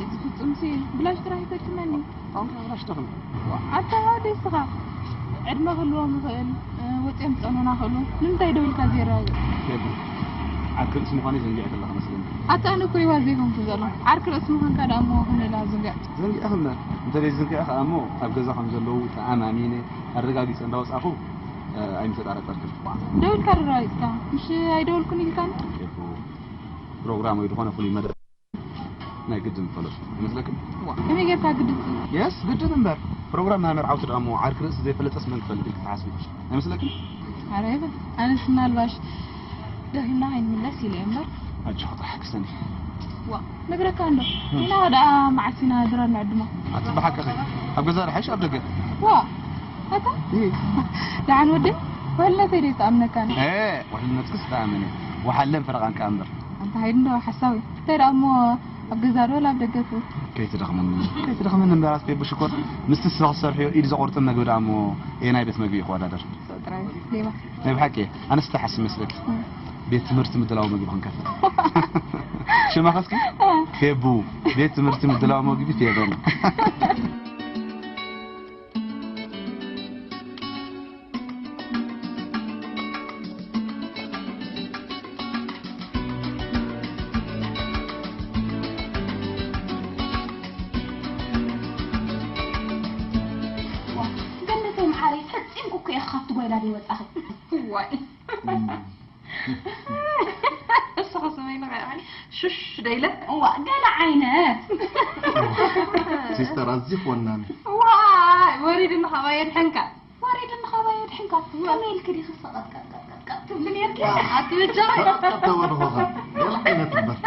ፍጹምሲ ብላሽ ጥራሕ ይጠቅመኒ። ኣሁን ብላሽ ተኽም። ኣታ ወደይ ስኻ ዕድመ ክህልዎም ይኽእል፣ እ፣ ወጺኦም ጸኑና ክእሉ። ንምንታይ ደው ኢልካ ዘይረጋግጽ? ፌቡ፣ ዓርኪ ርእሲ ምዃነይ ዘንጊዐ ዘለኻ መስለኒ። ኣታ ኣነ እኮ ይዋ ዘይኮንኩ ዘሎ። ዓርኪ ርእሲ ምዃንካ ደኣ እሞ ከመይ ኢላ ዝንግዕ? ዘንጊዐ ክምበር። እንተ ዘይዝንግዐ ከኣ እሞ ኣብ ገዛ ከም ዘለዉ ተኣማሚነ ኣረጋጊጸ እንዳወጻኹ፣ እ፣ ኣይምተጠራጠርክን። ደው ኢልካ ኣረጋጊጽካ? ምሽ ኣይደወልኩን ኢልካኒ? ፌቡ፣ ፕሮግራም ወይ ዝኾነ ፍሉይ መደብ ናይ ግድን ፈለጡ ይመስለክን? ዋ፣ ከመይ ጌርካ ግድን? የስ፣ ግድን እምበር። ፕሮግራም ናይ መርዓውቲ ደኣ እሞ ዓርኪ ርእሲ ዘይፈለጠስ መን ክፈልጥ ኢልክ ትሓስቢ? ኣይመስለክን? ኣረ ይበል። ኣነስ ምናልባሽ ደኺምና ከይንምለስ ኢለ እየ እምበር። ኣጆኺ ጥራሕ ክሰኒ። ዋ፣ ነግረካ እንዶ። ኢና ደኣ መዓስ ኢና ድራር ንዕድሞ? ኣቲ ብሓቂ ኸ? ኣብ ገዛ ድሓይሽ ኣብ ደገ? ዋ፣ ኣታ? እ። ደሓን ወደይ? ወህልነተይ ዶ ይተኣምነካ? እ፣ ወህልነትክስ ተኣመነ። ወሓለን ፈረቓን ከኣ እምበር። ኣንታ ሃይድ እንዶ ሓሳዊ። እንታይ ደኣ እሞ ኣብ ገዛ ዶ ወላ ኣብ ደገ ትብል? ከይትደኽመኒ፣ ከይትደኽመኒ እምበር ኣስቤ ብሽኮር። ምስቲ ንስኻ ትሰርሕዮ ኢድ ዘቑርጥም መግቢ ደኣ እሞ ኣየናይ ቤት መግቢ እዩ ክወዳደር? ሰው ጥራይ ሌባ። ናይ ብሓቂ ኣነስ እንታይ ሓስብ መስለኪ? እም። ቤት ትምህርቲ ምድላው መግቢ ክንከፍት። ሽማ ኸስኪ? እ። ፌቡ። ቤት ትምህርቲ ምድላው መግቢ ፌበን። ገነተይ መዓረይ፣ ፈጺምኩ እኮ እየ ካብቲ ጓይላ ዘይወጻኺ። ዋይ። እስኻ ስመይ ንኸይኣኒ ሹሽ ደይለ። እዋ፣ ገለ ዓይነት። ሲስተር፣ ኣዝዩ ክወናኒ። ዋይ፣ ወሪድኒ ካባይ የድሕንካ። ወሪድኒ ካባይ የድሕንካ። ከመይ ኢልኪ ዲኺ ሰቐጥቀጥቀጥቀጥ ትብሊ ነርኪ? ኣቲ ብቻ። ሰቐጥቀጥ ተወድኾኻ። ገለ ዓይነት እምበር።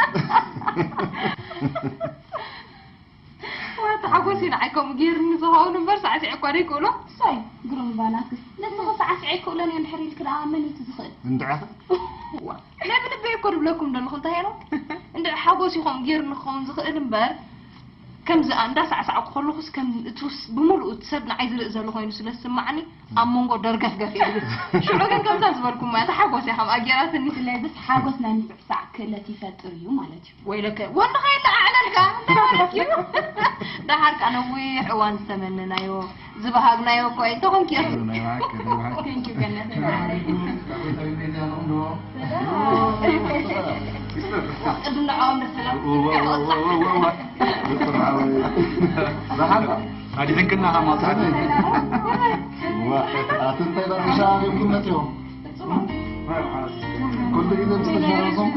ዋታ ሓጎስ እዩ ንዓይ ከምኡ ገይርኒ ዝኸውን እምበር ሳዕሲዐ እኳ ደይክእሎ። እሰይ፣ ግሩም ባናትስ። ንስኺ ሳዕሲዐ ይክእሎን እየ እንድሕር ኢልኪ ደኣ መን እዩ እቲ ዝኽእል? እንድዒ ኸ? ዋ፣ ናይ ብልበይ እኮ ድብለኩም ዘለኹ እንታይ ኢሎም? እንድዒ ሓጎስ እዩ ከምኡ ገይርኒ ክኸውን ዝኽእል እምበር፣ ከምዚ ኣንዳ ሳዕሳዕኩ ከለኹስ ከም እቲ ውስ-፣ ብምሉኡ እቲ ሰብ ንዓይ ዝርኢ ዘሎ ኮይኑ ስለ ዝስማዓኒ፣ ኣብ መንጎ ደርገፍገፍ እየ ዝብል። ሽዑ ግን ከምዛ ዝበልኩማ እያ፣ እታ ሓጎስ እያ ከምኣ ገይራትኒ። ስለዚስ ሓጎስ ናይ ምስዕሳዕ ክእለት ይፈጥር እዩ ማለት እዩ። ወይለከ፣ ወንድኻ የለ ኣዕለልካ፣ እንታይ ማለት እዩ? ደሓር ከኣ ነዊሕ እዋን ዝተመነናዮ፣ ዝበሃግናዮ እኮ እዩ። እንተኾንኪ ናይ ብሓቂ፣ ናይ ብሓቂ። Thank you፣ ገነት። ቅድም ንዕኦም ደስ ኢሎም። እወ፣ እወ፣ እወ፣ እወ፣ እወ። ዶክተር ሓወይ። ደሓር ኣድሒንክና ካብ ማውጻእቲ። እወ፣ ኣቲ እንታይ ዳርሻ ኣሪምኩም መጺኦም? ኩሉ ግዜ ምስ ተሸረኹም?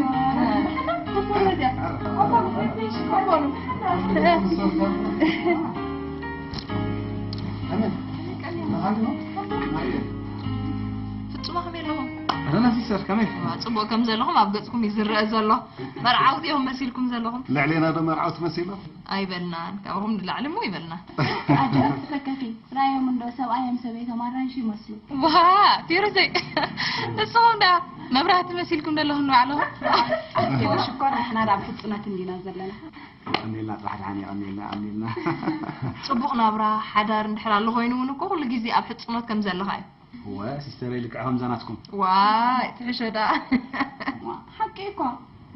ከመይ? ደሓን ዶ? ፍጹማ ከመይ ኣለኹም? ደህና ሲስተር፣ ከመይ? ዋ፣ ጽቡቕ ከም ዘለኹም ኣብ ገጽኩም እዩ ዝረአ ዘሎ። መርዓውቲ ኢኹም መሲልኩም ዘለኹም። ልዕሌና ዶ መርዓውቲ መሲሎም? ኣይበልናን፣ ካብኹም ንላዕሊ እሞ ይበልና። ኣጆ ተሰከፊ፣ ራዮም እንዶ ሰብኣዮም ሰበይቶም ኣራንሺ ይመስሉ። ዋ፣ ቴረዘይ፣ ንስኹም ዳ መብራህቲ መሲልኩም ዘለኹም ንባዕልኹም። ኣስቴር ሽኮር፣ ንሕና ዳ ኣብ ሕጽነት እንዲና ዘለና። የቐንየልና፣ ጥራሕ ድሓን የቐንየልና፣ የቐንየልና። ጽቡቕ ናብራ ሓዳር እንድሕር ኣሎ ኮይኑ እውን እኮ ኩሉ ግዜ ኣብ ሕጽኖት ከም ዘለኻ እዩ። እወ፣ ሲስተረይ ልክዕ ከምዛ ናትኩም። ዋይ፣ ትሕሸ ደኣ። ዋ፣ ሓቂ እኮ።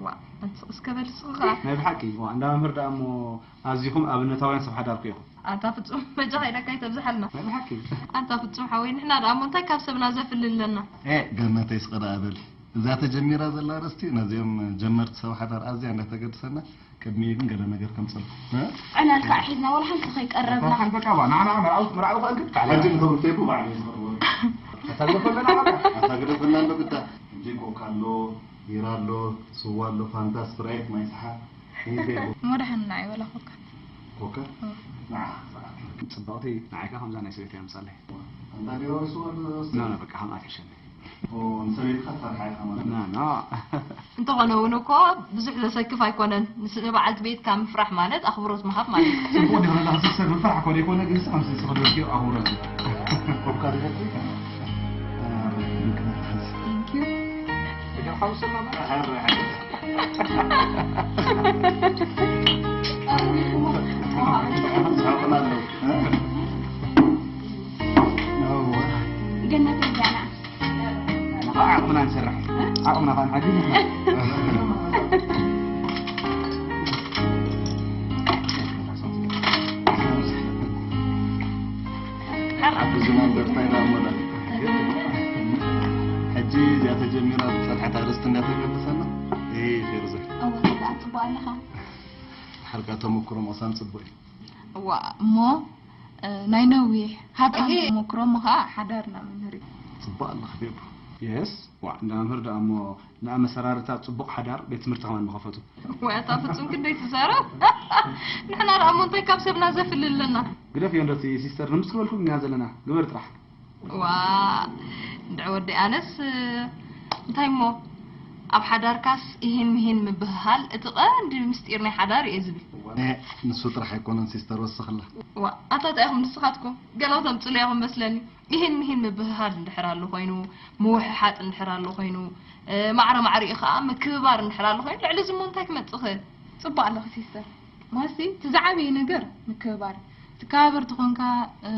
ዋ፣ ኣንተ እስከ በል እስኺ ኸኣ። ናይ ብሓቂ፣ ዋ፣ እንዳ መምህር ደኣ እሞ ኣዚኹም ኣብነታውያን ሰብ ሓዳር እኮ ኢኹም። ኣንታ ፍጹም፣ በጃኻ ኢለካ ኣይተብዝሓልና። ናይ ብሓቂ። ኣንታ ፍጹም ሓወይ፣ ንሕና ደኣ እሞ እንታይ ካብ ሰብና ዘፍሊ ኣለና? ኤ፣ ገነተይ ስቕ ደኣ በሊ። እዛ ተጀሚራ ዘላ ኣርእስቲ ነዚኦም ጀመርቲ ሰብ ሓዳር ኣዝያ እንዳተገድሰና፣ ቅድሚኡ ግን ገለ ነገር ከምጽልኩም። እ? ዕላል ከዓ ሒዝና ዋላ ሓንቲ ከይቀረብና። እታ በቃ ባ፣ ንዓና መርዓዊ፣ መርዓዊ ከእንግድ፣ ባዕልና። ሕጂ ንቶም ቴቡ ባዕሉ እዩ ዝቐርቦ። ኣታ ግደፈለና በቃ። ኣታ ግደፈልና ኣሎ ግዳ። ሕጂ ኮካ ኣሎ፣ ቢራ ኣሎ፣ ስዋ ኣሎ፣ ፋንታ፣ ስፕራይት፣ ማይ ሰሓ። ይሄ ቴቡ። እሞ ደሓን ንዓይ ዋላ ኮካ። ኮካ? እ። ንዓ፣ ጽብቕቲ፣ ንዓይካ ከምዛ ናይ ሰበይቲ ኣምጻለይ። ኣንታ ቢራ ወይ ስዋ ኣሎ? ኖ፣ ኖ፣ በቃ ከምኣ ትሕሸኒ። ኦ፣ ንሰበይትኻ ትፈርሓ ኢኻ ማለት እዩ። ኖ፣ ኖ። እንተኾነ እውን እኮ ብዙሕ ዘሰክፍ ኣይኮነን። ንስ-፣ ንበዓልቲ ቤትካ ምፍራሕ ማለት ኣኽብሮት ምሃብ ማለት እዩ። ጽቡቕ ዲኻ ዘለኻ፣ ሰብ ምፍራሕ እኮ ዘይኮነ፣ ግን ንስኻ ምስ ዝኽደልክዮ ኣኽብሮት እዩ። ኮካ ዲኻ? አ፣ ምክንያት ሓዚ። Thank you። ደገር ሓውሰና ማለት? ሓረ፣ ሓረ። ዝሓቑና ኣለዉ። እ? እወ። ገነት እያና። ዓቕምና ንሰርሕ። ዓቕምና ኸዓ ንዓግብ ንሕና። ብዙ መንበር ታይ ዳሞላ። ሕጂ እዚኣ ተጀሚራ ዝጸንሐት ኣርእስቲ እንዳተገደሰና። እይ፣ ፌርዘ። እወ፣ ከኣ ጽቡቕ ኣለኻ። ሓርካ ተመክሮ ምቕሳም ጽቡቕ እዩ። እዋ እሞ፣ እ፣ ናይ ነዊሕ ሃብታም እሂ። ተመክሮ እሞ ከዓ ሓዳርና መምህር እዩ። ጽቡቕ ኣለኻ ፌቡ። የስ፣ ዋ፣ እንዳ መምህር ደኣ እሞ ንኣመሰራርታ ጽቡቕ ሓዳር ቤት ትምህርቲ ከማን ምኸፈቱ። ወይ ኣታ ፍጹም ክንደይ ትዛረብ? ንሕና ደኣ እሞ እንታይ ካብ ሰብና ዘፍልል ኣለና? ግደፍ እዮ እንደቲ ሲስተር፣ ንምስ ክበልኩም ኢና ዘለና። ግበር ጥራሕ። ዋ፣ እንድዒ ወዲ ኣነስ፣ እንታይ እሞ፣ ኣብ ሓዳርካስ ኢሂን ምሂን ምብህሃል እቲ ቀንዲ ምስጢር ናይ ሓዳር እየ ዝብል። እ፣ ንሱ ጥራሕ ኣይኮነን ሲስተር፣ ወስኽላ። ዋ፣ ኣታ እንታይ ኢኹም ንስኻትኩም? ገለ ተምጽሉ ኢኹም መስለኒ። ኢሂን ምሂን ምብህሃል እንድሕር ኣሎ ኮይኑ፣ ምውሕሓጥ እንድሕር ኣሎ ኮይኑ፣ እ፣ ማዕረ ማዕሪኡ ከዓ ምክብባር እንድሕር ኣሎ ኮይኑ፣ ልዕሊ እዚ እሞ እንታይ ክመጽእ ይኽእል? ጽቡቕ ኣለኺ ሲስተር። ማለትሲ፣ እቲ ዝዓበየ ነገር ምክብባር። ትከባበር ተኾንካ፣ እ፣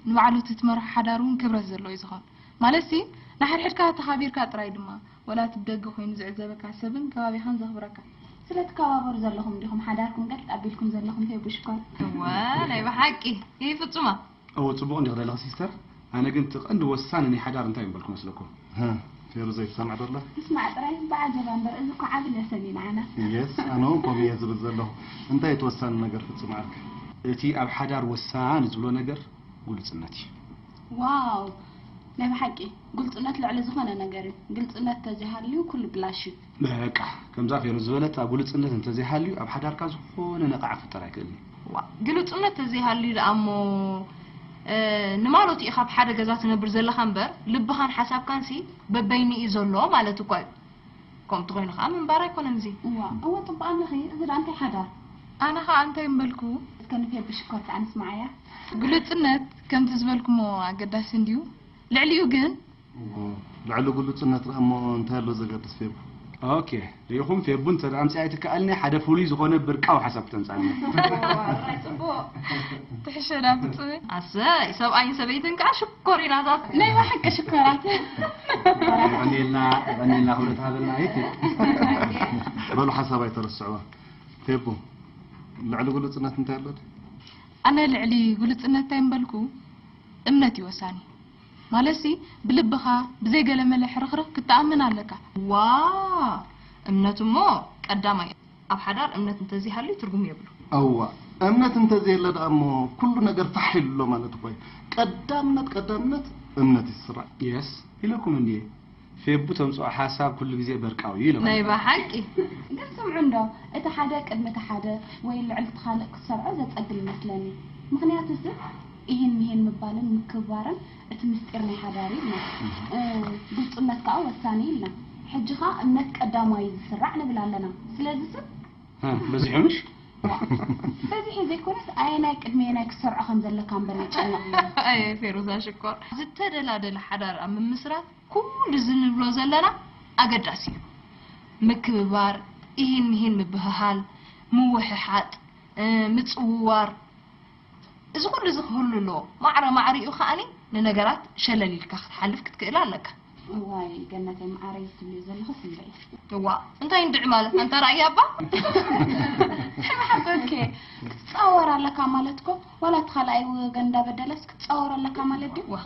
ንባዕሉ እቲ ትመርሖ ሓዳር እውን ክብረት ዘለዎ እዩ ዝኾን። ማለትሲ፣ ንሓድሕድካ ተኻቢርካ ጥራይ ድማ፣ ወላ እቲ ብደገ ኮይኑ ዝዕዘበካ ሰብን ከባቢኻን ዘኽብረካ። ስለ ትከባበሩ ዘለኹም ዲኹም ሓዳርኩም ገጥ ኣቢልኩም ዘለኹም ፌቡ ሽኮር? እወ፣ ናይ ብሓቂ። ይህ ፍጹማ። እዎ፣ ጽቡቕ እንዲኽ ዘለኺ ሲስተር። ኣነ ግን እቲ ቀንዲ ወሳኒ ናይ ሓዳር እንታይ እምበልኩ መስለኩም? ሀ፣ ፌሩ ዘይትሰምዕ ደላ? ትስማዕ ጥራይ ብዓጀባ እምበር፣ እዚ እኮ ዓቢ ለሰን እዩ ንዓና። የስ፣ ኣነ እውን ከምኡ እየ ዝብል ዘለኹ። እንታይ እቲ ወሳኒ ነገር ፍጹም ዓርኪ? እቲ ኣብ ሓዳር ወሳኒ ዝብሎ ነገር ግሉጽነት እዩ። ዋው፣ ናይ ብሓቂ ግልጽነት ልዕሊ ዝኾነ ነገር እዩ። ግልጽነት ተዘይሃልዩ ኩሉ ብላሽ እዩ። በቃ፣ ከምዛ ፌሩ ዝበለታ ግሉጽነት እንተዘይሃልዩ ኣብ ሓዳርካ ዝኾነ ነቓዕ ክፍጠር ኣይክእልን እዩ። ዋ፣ ግሉጽነት ተዘይሃልዩ ደኣ እሞ፣ እ፣ ንማለቱ እዩ ካብ ሓደ ገዛ ትነብር ዘለኻ እምበር፣ ልብኻን ሓሳብካንሲ በበይኑ እዩ ዘሎ ማለት እኳ እዩ። ከምኡ ተኾይኑ ኸዓ ምንባር ኣይኮነን እዚ። እዋ፣ እወ፣ ጽቡቕ ኣለኺ። እዚ ደኣ እንታይ ሓዳር? ኣነ ኸዓ እንታይ እምበልኩ? እስከ ንፌቢ ሽኮር ከኣ ንስምዓያ። ግሉጽነት ከምቲ ዝበልኩሞ ኣገዳሲ እንድዩ። ልዕሊኡ ግን፣ እዎ፣ ልዕሊ ግሉጽነት ደኣ እሞ እንታይ ኣሎ ዘገድስ ፌቡ? ኦኬ፣ ርኢኹም፣ ፌቡ እንተ ደኣ ኣምጺኣ ኣይትከኣልኒ፣ ሓደ ፍሉይ ዝኾነ ብርቃዊ ሓሳብ ክተምጻኒ። ጥራይ ጽቡቕ። ትሕሸ ዳ ፍጹም። ኣሰይ፣ ሰብኣይን ሰበይትን ከኣ ሽኮሪናታት። ናይ ብሓቂ ሽኮራት። የቐንየልና፣ የቐንየልና ክብረት ሃበልና። የት? በሉ ሓሳብ ኣይተረስዕዋ። ፌቡ፣ ልዕሊ ግሉጽነት እንታይ ኣሎ? ኣነ ልዕሊ ግሉጽነት እንታይ እምበልኩ? እምነት እዩ ወሳኒ። ማለትሲ፣ ብልብኻ ብዘይ ገለመለ ሕርኽርኽ ክትኣምን ኣለካ። ዋ፣ እምነት እሞ ቀዳማይ። ኣብ ሓዳር እምነት እንተዘይሃልዩ ትርጉም የብሉ። እዋ፣ እምነት እንተዘየለ ደኣ እሞ ኩሉ ነገር ፋሕ ኢሉ ኣሎ ማለት እኮ እዩ። ቀዳምነት ቀዳምነት እምነት እዩ ዝስራዕ። የስ፣ ኢለኩም እንድየ። ፌቡ ተምጽኦ ሓሳብ ኩሉ ግዜ በርቃዊ እዩ ኢሎም። ናይ ብሓቂ። ግን ስምዑ እንዶ፣ እቲ ሓደ ቅድሚ እቲ ሓደ ወይ ልዕሊ እቲ ካልእ ክትሰርዖ ዘጸግም ይመስለኒ። ምኽንያቱስ፣ ኢሂን ምሂን ምባልን ምክብባርን እቲ ምስጢር ናይ ሓዳር እዩ ኢልና። እ፣ ግልጹነት ከኣ ወሳኒ እዩ ኢልና። ሕጂ ኸኣ እምነት ቀዳማይ እዩ ዝስራዕ ንብል ኣለና። ስለዚስ፣ እ፣ በዚሑ ምሽ? በዚሑ ዘይኮነስ ኣየናይ ቅድመየናይ ክትሰርዖ ከም ዘለካ እምበር የጨንቕ እዩ። ኣየ ፌሩዛ ሽኮር፣ ዝተደላደለ ሓዳር ኣብ ምምስራት ኩሉ እዚ ንብሎ ዘለና ኣገዳሲ እዩ። ምክብባር፣ ኢሂን ምሂን ምብህሃል፣ ምውሕሓጥ፣ እ፣ ምጽውዋር፣ እዚ ኩሉ እዚ ክህሉ ኣለዎ። ማዕረ ማዕሪኡ ከኣኒ ንነገራት ሸለል ኢልካ ክትሓልፍ ክትክእል ኣለካ። እዋይ ገነተይ መዓረይ ትብልዮ ዘለኽስ እምበይ። እዋ እንታይ እንድዒ ማለት ኣንታ ራእያ ኣባ። ሕመሓበኬ ክትጻወር ኣለካ ማለት እኮ ዋላ እቲ ካልኣይ ወገን እንዳበደለስ ክትጻወር ኣለካ ማለት ድዩ? ዋ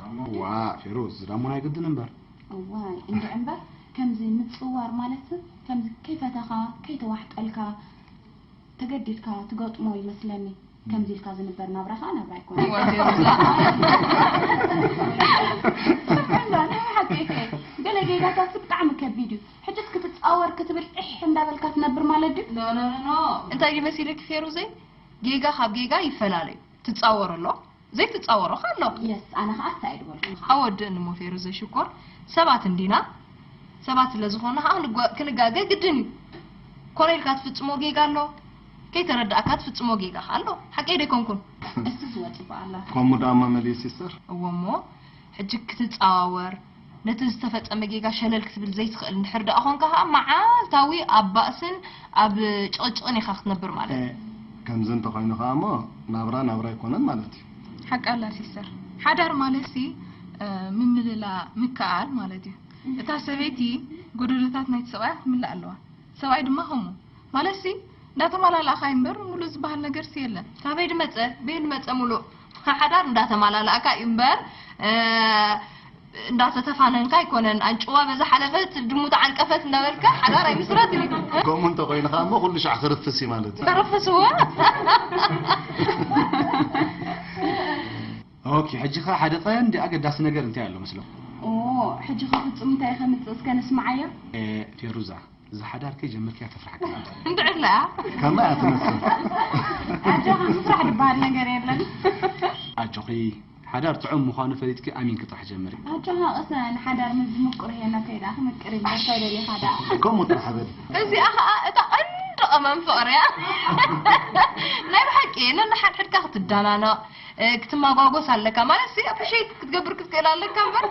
ዋ ፌሩዝ ዝዳሞ ናይ ግድን እምበር። እዋይ እንድዒ እምበር ከምዚ ምጽዋር ማለት ከምዚ ከይፈተኻ ከይተዋሕጠልካ ተገዲድካ ትገጥሞ ይመስለኒ። ከምዚ ኢልካ ዝንበር ናብራ ኸዓ ናብራ ኣይኮነን። እዋ ፌሩዛ። እንዳ ናይ ሓቂ እከ ገለ ጌጋታትሲ ብጣዕሚ ከቢድ እዩ። ሕጅስ ክትጻወር ክትብል ዒሕ እንዳበልካ ትነብር ማለት ድዩ? ኖ ኖ ኖ ኖ። እንታይ ድዩ መሲልኪ ፌሩዘይ? ጌጋ ካብ ጌጋ ይፈላለ እዩ። ትጻወር ኣሎ ዘይትጻወሮ ከ ኣሎ። የስ ኣነ ኸዓ ኣስታይ ኣይድበልኩ። ኣወድእኒ እሞ ፌሩዘይ ሽኮር ሰባት እንዲና። ሰባት ስለ ዝኾና ኸዓ ክንጓ- ክንጋገ ግድን እዩ። ኮነ ኢልካ ትፍጽሞ ጌጋ ኣሎ፣ ከይተረዳእካ ትፍጽሞ ጌጋ ኸዓ ኣሎ። ሓቀይ ዶ ኣይኮንኩን? እሱ ዝወጽእ በኣላ። ከምኡ ደኣ እማ መሊስ ይሰር። እወ እሞ ሕጂ ክትጸዋወር ነቲ ዝተፈጸመ ጌጋ ሸለል ክትብል ዘይትኽእል እንድሕር ደኣ ኾንካ ኸዓ መዓልታዊ ኣብ ባእስን ኣብ ጭቕጭቕን ኢኻ ክትነብር ማለት እዩ። ከምዚ እንተኾይኑ ኸዓ እሞ ናብራ ናብራ ኣይኮነን ማለት እዩ። ሓቃ ኣላ ሲስተር። ሓዳር ማለትሲ ምምልላ ምክኣል ማለት እዩ። እታ ሰበይቲ ጎደሎታት ናይቲ ሰብኣያ ክትምልእ ኣለዋ። ሰብኣይ ድማ ከምኡ። ማለትሲ እንዳተማላላእኻ እምበር ሙሉእ ዝበሃል ነገርሲ የለን። ካበይ ድመጸ በየን ድመጸ ሙሉእ? ሓዳር እንዳተማላለእካ እዩ እምበር፣ እ፣ እንዳተተፋነንካ ኣይኮነን። ኣንጭዋ በዛ ሓለፈት፣ ድሙ ተዓንቀፈት እንዳበልካ ሓዳር ኣይምስረትን እዩ። ከምኡ እንተኾይኑ ከኣ እሞ ኩሉ ሻዕ ክርፍስ እዩ ማለት እዩ። ክርፍስ እወ። ኦኬ፣ ሕጂ ኸ ሓደ ቀንዲ ኣገዳሲ ነገር እንታይ ኣሎ መስለኩም? ኦ፣ ሕጂ ኸ ፍጹም እንታይ ከምጽእ እስከ ንስምዓዮ? እ፣ ፌሩዛ፣ እዚ ሓዳር ከይጀመርክያ ተፍርሓካ። እንድዕላ። ከመይ እያ ትመስል? ኣጆኻ፣ ምስራሕ ዝበሃል ነገር የለን። ኣጆኺ፣ ሓዳር ጥዑም ምዃኑ ፈሊጥኪ ኣሚንኪ ጥራሕ ጀምሪ። ኣጆኻ፣ ቅሰ ንሓዳር ምስ ዝምቅሩ እየ፣ ናተይ ደኣ ክምቅር እዩ፣ በርታይ ደሊኻ ደኣ። ከምኡ ጥራሕ በሊ። እዚኣ ኸኣ እታ ቀንዲ ቀመም ፍቕሪ እያ። ናይ ብሓቂ፣ ነንሓድሕድካ ክትዳናነቕ፣ እ፣ ክትማጓጎስ ኣለካ። ማለት ሲ፣ ኣፕሪሼት ክትገብር ክትክእል ኣለካ እምበር።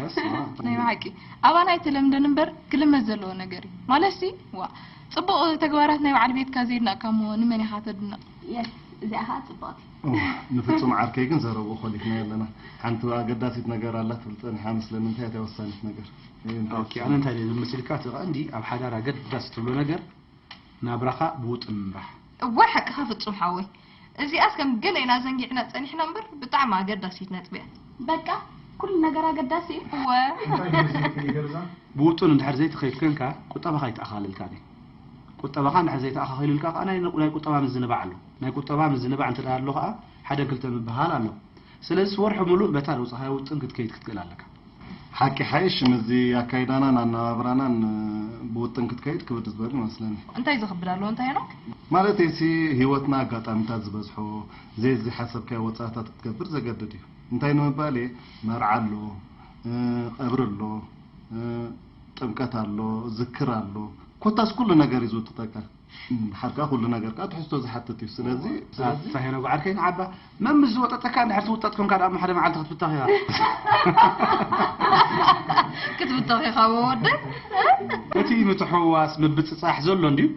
የስ፣ ዋ። ናይ ብሓቂ። ኣባና ኣይተለምደን እምበር ክልመድ ዘለዎ ነገር እዩ። ማለት ሲ፣ ዋ፣ ጽቡቕ ተግባራት ናይ በዓል ቤትካ ዘየድነቕካ እሞ ንመን ኢኻ ተድንቕ? የስ፣ እዚኣ ኸኣ ጽብቕቲ። እዋ፣ ንፍጹም ዓርከይ ግን ዘረብኡ ኾሊፍናዮ ኣለና። ሓንቲ ኣገዳሲት ነገር ኣላ ትብል ጸኒሓ መስለኒ። እንታይ እያ እታ ወሳኒት ነገር? እ፣ እንታይ ኦኬ፣ ኣነ እንታይ ኢለ ዝመስልካ፣ እቲ ቀንዲ ኣብ ሓዳር ኣገዳሲ ትብሎ ነገር ናብራኻ ብውጥን ምምራሕ። እወ፣ ሓቅኻ ፍጹም ሓወይ። እዚኣስ ከም ገለ ኢና ዘንጊዕና ጸኒሕና እምበር ብጣዕሚ ኣገዳሲት ነጥቢ እያ። በቃ፣ ኩሉ ነገር ኣገዳሲ እዩ። እወ። እንታይ ይመስልኪ ፌሩዛ? ብውጡን እንድሕር ዘይትኸይድ ኮንካ፣ ቁጠባኻ ኣይተኣኻልልካን እዩ። ቁጠባኻ እንድሕር ዘይተኣኻኺሉልካ ከኣ ናይ፣ ናይ ቁጠባ ምዝንባዕ ኣሎ። ናይ ቁጠባ ምዝንባዕ እንተ ደኣ ኣሎ ከኣ፣ ሓደን ክልተን ምብህሃል ኣሎ። ስለዚ ወርሒ ምሉእ በታ ዘውጻኻያ ውጥን ክትከይድ ክትክእል ኣለካ። ሓቂ ሓይሽ ምስዚ ኣካይዳናን ኣነባብራናን ብውጥን ክትከይድ ክብድ ዝበል ይመስለኒ። እንታይ ዝኽብድ ኣሎ እንታይ ሄኖክ? ማለተይሲ ህይወትና ኣጋጣሚታት ዝበዝሖ፣ ዘይዝሓሰብካዮ ወጻእታት ክትገብር ዘገድድ እዩ። እንታይ ንምባል እየ፣ መርዓ ኣሎ፣ እ፣ ቀብሪ ኣሎ፣ እ፣ ጥምቀት ኣሎ፣ ዝክር ኣሎ፣ ኮታስ ኩሉ ነገር እዩ ዝውጥጠካ። እም፣ ድሓር ከኣ ኩሉ ነገር ከኣ ትሕዝቶ ዝሓትት እዩ። ስለዚ፣ ስለዚ ኣታ ሄኖክ ዓርከይ ንዓባ፣ መን ምስ ዝወጠጠካ እንድሕር ትውጠጥ ኮንካ ደኣ እሞ ሓደ መዓልቲ ክትብተኽ ኢኻ። ክትብተኽ ኢኻ ወወደይ። እቲ ምትሕውዋስ ምብጽጻሕ ዘሎ እንድዩ፣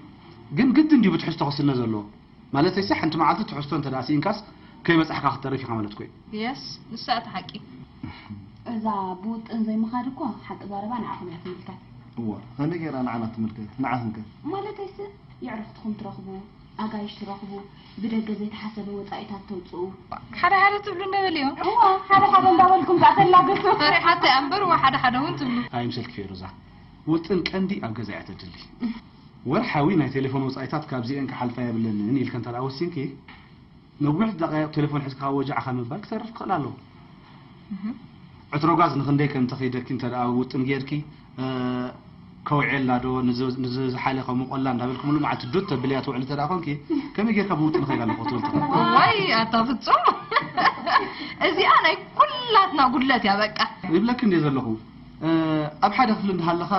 ግን ግድን እንድዩ ብትሕዝቶ ክስነ ዘለዎ። ማለተይሲ ሓንቲ መዓልቲ ትሕዝቶ እንተ ደኣ ስኢንካስ ከይበጻሕካ ክትተርፍ ኢኻ ማለት እኮ እዩ። የስ፣ ንሳ እቲ ሓቂ። እዛ ብውጥን ዘይምኻድ እኮ ሓቂ ዘረባ ንዓኹም እያ ትምልከት። እዋ፣ ከመይ ገይራ ንዓና ትምልከት? ንዓኽን ከ? ማለተይሲ የዕሩኽትኹም ትረኽቡ፣ ኣጋይሽ ትረኽቡ፣ ብደገ ዘይተሓሰበ ወጻኢታት ተውጽኡ። ሓደ ሓደ ትብሉ እንደ በልዮ። እዋ፣ ሓደ ሓደ እንዳበልኩም ከኣ ተላገሱ። ፈሪሓቶ እያ እምበር፣ እዋ፣ ሓደ ሓደ እውን ትብሉ። ኣይምሰልኪ ፌሩዛ፣ ውጥን ቀንዲ ኣብ ገዛ እያ ተድሊ። ወርሓዊ ናይ ቴሌፎን ወጻኢታት ካብዚኤን ክሓልፋ የብለንን ኢልከ እንተ ደኣ ወሲንኪ፣ ነዊሕ ደቓይቕ ቴሌፎን ሒዝካ ወጃዕኻ ምባል ክተርፍ ክኽእል ኣለዎ። እህ። ዕትሮ ጓዝ ንኽንደይ ከም ተኸይደኪ እንተ ደኣ ውጥን ጌርኪ፣ እ፣ ከውዕየላ ዶ፣ ንዝ-፣ ንዝ-፣ ዝሓለ ከሙቆላ እንዳበልኪ ሙሉእ መዓልቲ ዱት ተብልያ ትውዕሊ እንተ ደኣ ኮንኪ፣ ከመይ ጌርካ ብውጥን ከይድ ኣለኹ ክትብል ትኽእል? ዋይ፣ ኣታ ፍጹም። እዚኣ ናይ ኩላትና ጉድለት እያ በቃ። ይብለኪ እንድየ ዘለኹ። እ፣ ኣብ ሓደ ክፍሊ እንዳሃለኻ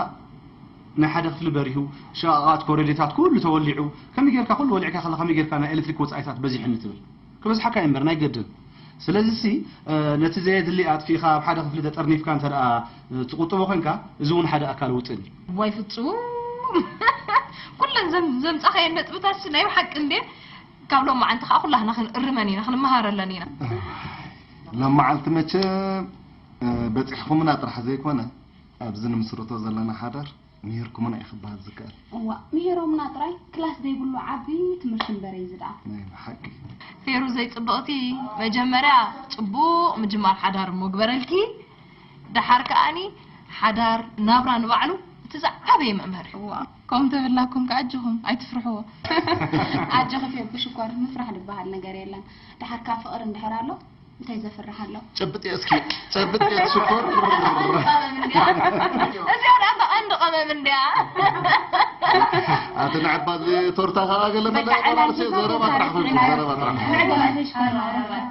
ናይ ሓደ ክፍሊ በሪሁ፣ ሸቓቓት፣ ኮረዴታት ኩሉ ተወሊዑ፣ ከመይ ጌርካ ኩሉ ወሊዕካ ከላ ከመይ ጌርካ ናይ ኤሌክትሪክ ወጻኢታት በዚሑኒ ትብል? ክበዝሓካ እዩ እምበር ናይ ገድል። ስለዚሲ፣ እ፣ ነቲ ዘየድሊ ኣጥፊእካ ኣብ ሓደ ክፍሊ ተጠርኒፍካ እንተ ደኣ፣ እ፣ ትቁጥቦ ኮንካ፣ እዚ እውን ሓደ ኣካል ውጥን እዩ። ዋይ ፍጹም! ኩለን ዘም-፣ ዘምጻኻየን ነጥብታትሲ ናይ ብሓቂ እንድየን። ካብ ሎማዓንቲ ከኣ ኩላህና ክንእርመን ኢና፣ ክንመሃረለን ኢና። ሎማዓንቲ መቸም፣ እ፣ በጺሕኹምና ጥራሕ ዘይኮነ፣ ኣብዚ ንምስርቶ ዘለና ሓዳር ምሂርኩምና እዩ ክበሃል ዝከኣል። እዋ፣ ምሂሮምና ጥራይ ክላስ ዘይብሉ ዓቢ ትምህርቲ እምበር እዩ ዝደኣ። ናይ ብሓቂ። ፌሩዘይ ጽብቕቲ፣ መጀመርያ ጽቡቕ ምጅማር ሓዳር እሞ ግበረልኪ። ደሓር ከኣኒ ሓዳር ናብራ ንባዕሉ እቲ ዝዓበየ መምሃሪ። እዋ፣ ከምኡ ተብላኩም ከኣ ኣጆኹም ኣይትፍርሕዎ። ኣጆኺ ፌቡ ሽኮር፣ ምፍራሕ ዝበሃል ነገር የለን። ደሓር ካብ ፍቕሪ እንድሕር ኣሎ እንታይ ዘፍርሕ ኣሎ? ጨብጥ እስኪ፣ ጨብጥ ሽኮር። እዚኣ ደኣ እታ ቀንዲ ቀመም እንድያ። ኣቲ ንዕባ እዚ ቶርታ ከኣ ገለ መለ በቃ፣ ቆራርሲ ዘረባ ጥራሕ ኮይንኩም፣ ዘረባ ጥራሕ። ንዕባ ሽኮር።